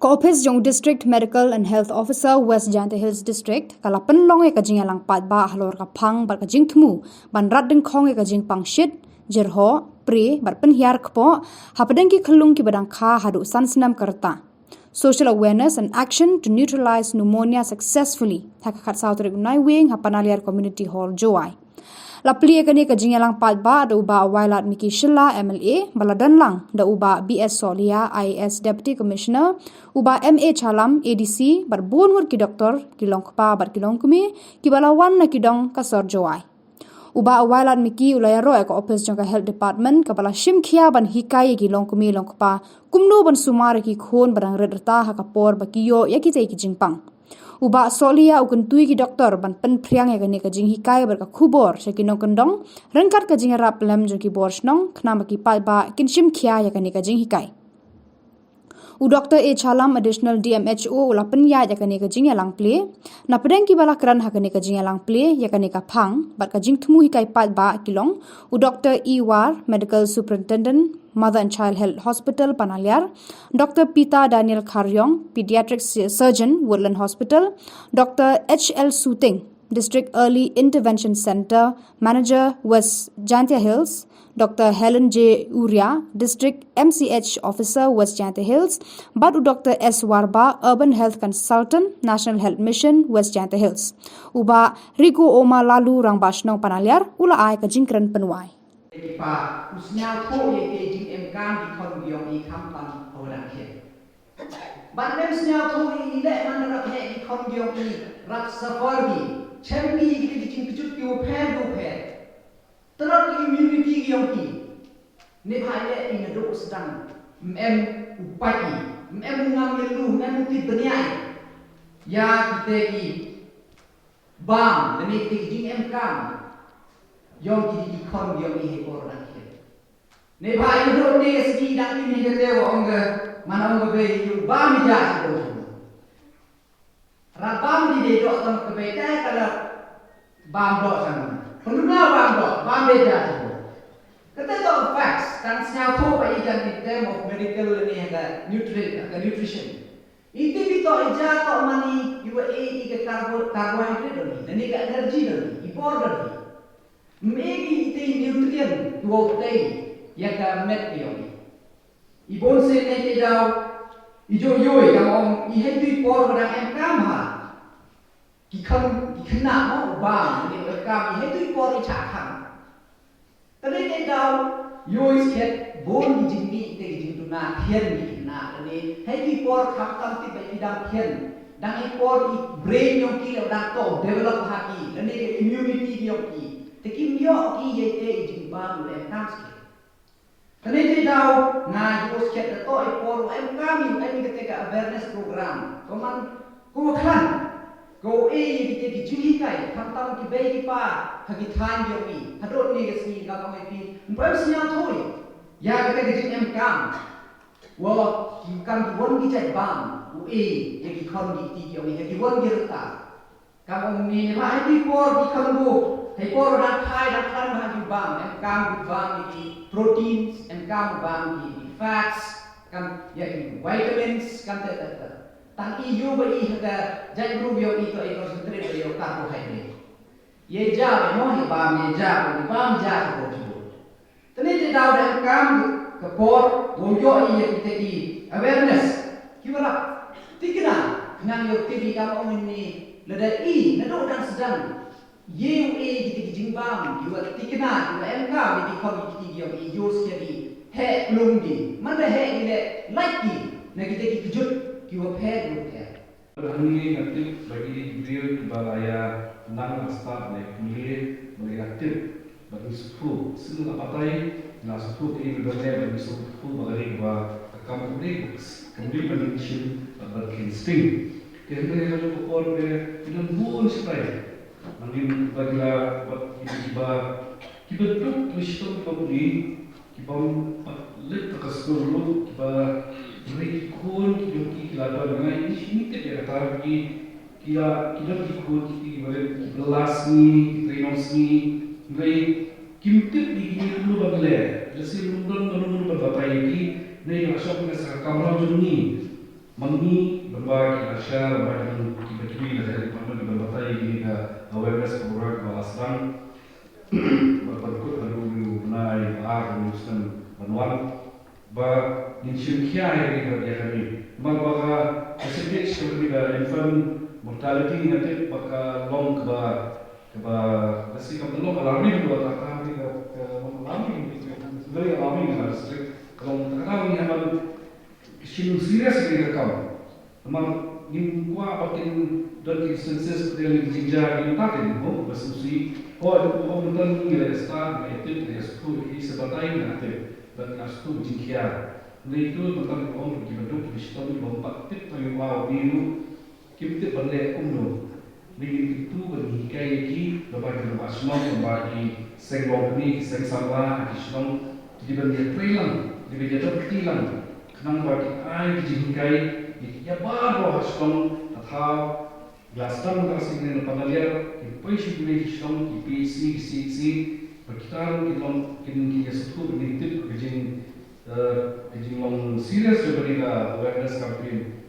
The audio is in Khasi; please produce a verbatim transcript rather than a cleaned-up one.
Ka ophis jong u District Medical and Health Officer West Jaintia Hills District ka la pynlong ïa ka jingïalang paidbah halor ka phang bad ka jingthmu ban rat dyngkhong ïa ka jingpang shit, jyrhoh, pre bad pynhiar kpoh hapdeng ki khyllung kiba dang kha haduh san snem ka rta. Social awareness and action to neutralize pneumonia successfully, ha ka khatsaw tarik u Naiwieng ha Panaliar Community Hall, Jowai. La plie ïa kane ka jingïalang paidbah da u Bah Wailadmiki Shylla, M L A, ba la don lang da u Bah B S Sohliya, I A S Deputy Commissioner, u Bah M A Chalam, A D C, bad bun ngut ki doktor, ki longkpa bad ki longkmie kiba la wan na ki dong ka sor Jowai. U Bah Wailadmiki u la ïaroh ïa ka ophis jong ka Health Department kaba la shim khia ban hikai ïa ki longkmie longkpa kumno ban sumar ïa ki khun ba dang rit rta ha ka por ba ki ïoh ïa kitei ki jingpang. U Bah Sohliya u kyntu ïa ki doktor ban pynphriang ïa kane ka jinghikai bad ka khubor sha ki nongkyndong ryngkat ka jingïarap lem jong ki bor shnong khnang ba ki paidbah kin shim khia ïa kane ka jinghikai. U Doktor A Chalam, Additional D M H O, u la pynïaid ïa kane ka jingïalang plie. Napdeng kiba la kren ha kane ka jingïalang plie ïa kane ka phang bad ka jingthmu hikai paidbah ki long u Doktor E War, Medical Superintendent, Mother and Child Health Hospital, Panaliar, Doctor Peter Daniel Kharriong, Pediatric Sur-, Surgeon, Woodland Hospital, Doctor H L Suting, District Early Intervention Centre Manager, West Jaintia Hills, Doctor Helen J Uria, District M C H Officer, West Jaintia Hills, bad u Doktor S Warba, Urban Health Consultant, National Health Mission, West Jaintia Hills. U Bah Rigo Oma Lalu, Rangbah Shnong Panaliar, u la ai ka jingkren pynwai. Ki pa, u sngewthuh ïa ki jingemkam ki khon ki ong i khamtam ha wadang khian. Ban ym sngewthuh ïa i leh man rap heh ki khon ki ong i rap suffer ki. Chem ki ïa ki jingkjut ki u pher ki u pher. Tyrot ki immunity ki ong ki. Ne bha i leh i naduh sdang. Ym em u pait i. Ym em u ngam ïa lu, ym em u tip bniah. Ïa kite ki bam, lane kite ki jingemkam. Ïong ki dei ki khon ïong i hei por dang khian. Ne bha i dok ne sngi dang i ne kate wa ong ka, man ong ka bei ïong bam i ja shi dok. Ra bam di dei dok tang ka bei te ka la bam dok sang. Pynluna bam dok, bam bei ja shi dok. Kate dok facts, kan sngewthuh ba i jan in term of medical lane ka nutri-, ka nutrition. Iti bi to i ja to mani i wa e i ka carbo-, carbohydrate doni, dani ka energy doni, i bor doni. Maybe iti nutrient tu wa utei ya ka met ki yong i. I bon se ne ke daw, i jo yoi ka ong, i hei tu i por wa dang em kam ha. Ki kham, ki khna mo, u bam, ne u em kam, i hei tu i por i cha kham. Tane te daw, yoi skhet, bon ki jingmih, te ki jingduna, thian ki khna, tane, hei ki por kham tam tip ba ki dang thian, dang i por i brain yong ki le dang to develop ha ki, tane ka immunity yong ki, te ki myok ki ye te i jingbam le tam skhet. Tane te daw, nga yoi skhet da to i por em kam i em ka te ka awareness program, ko man, ko khlan, Ko e ki te ki jinghikai, khamtam ki bei ki pa, ha ki thaiñ yong i, hadon ne ka sngi ka ong i phi, ym poi sngewthuh. Ya ka te ki jingem kam. Wa, ki kam ki won ki jait bam, u e, ya ki khon ki ti yong i, ya ki won ki rta. Kam ong ni, ha ki por ki khon bu, ha por da thai da khlan ha ki bam, em kam ki bam ki proteins, em kam bam ki fats, kam ya ki vitamins, kam te te te. Tang i yu ba i ha ka jait bru yu i to i concentrate ba yu carbohydrate. Ye ja ba mo ye bam ye ja ba ye bam ja ka bo ju. Tane te daw da kam ka por wo yu i ya ki te ki awareness. Ki wala tikna nang yu ti bi kam ong ni la da i na do dang sedang. Ye u e ki te ki jingbam, ki wa tikna, ki wa em ka, ki khon ki ti ki yong i yus ki di, he plung di, man da he i le, like ki, na ki te ki kjut, ki wa phe ki wa phe. Hangne nga tip ba ki di ki briew ki ba la ya nang la start ne kumne, ba la ya tip, ba ki sukhu, sin la patai, na sukhu ki ni ba ne, ba ki sukhu ba la ri ba, ka kam kumne, kumne ba ni shin, ba ba ki sting. Ki hangne ka por ne, ki don bun sipai. Nangin ba ki la, ba ki ba, ki ba duk ki shitom ki ba puli, ki bym pat leit ka skul ruh, ki ba ri ki khun ki jong ki ki la don ngai ni shi ni tip ïa kata ki, ki la, ki don ki khun ki, ki ba ri ki ba la sngi, ki trei nong sngi, ngai kim tip ïa ki ni ruh ba ki le, lasi ruh don ba ruh ba batai ïa ki, ngai ka shop ka sa kamra jong ni. Mangi ban ba ki ASHA, ban ba ki ban ki ba ki la dei ban ba ki ban batai ïa kane ka awareness program ba la sdang. Ba ban kut ban u bnai ba ar u snem ban wan. Ba ngin shim khia ïa kane ka ïa kane. Namar ba ka percentage ka bnai ka infant mortality nga tip ba ka long kaba kaba ka si kam long alarming kaba ta ka ka long alarming, very alarming in our district. Ka long ta ka ngi haman shim serious ïa ka kam. Namar ngim kwah ba kin don ki census, ba kin jingjia, kin ta kin, oh, ba sngewsih. Oh, oh, mynta ngi la start, la tip, la sngewthuh, ki sa batai, la tip. Ba la sngewthuh jingkhia. Ngi tu mynta ngi ong ki baduk, ki shitom, ki bym pat tip, tang ïa u, u, kim tip ban leh kumno. Ngi kyntu ban hikai ïa ki, ba ba ki rangbah shnong, ba ki seng longkmie, ki seng samla, ki shnong, ki ban ïatrei lang, ki ban ïadon kti lang. Khnang ba ki ai ki jinghikai ïa ki ïa baroh ha shnong, ha thaw. La sdang mynta ka sngi na Pangaliar, ki poi sha kiwei ki shnong, ki PHC, ki CHC, ba kita ruh kin long, kin, kin ïasngewthuh, kin tip ka jing, eh, ka jinglong serious jong kane ka awareness campaign.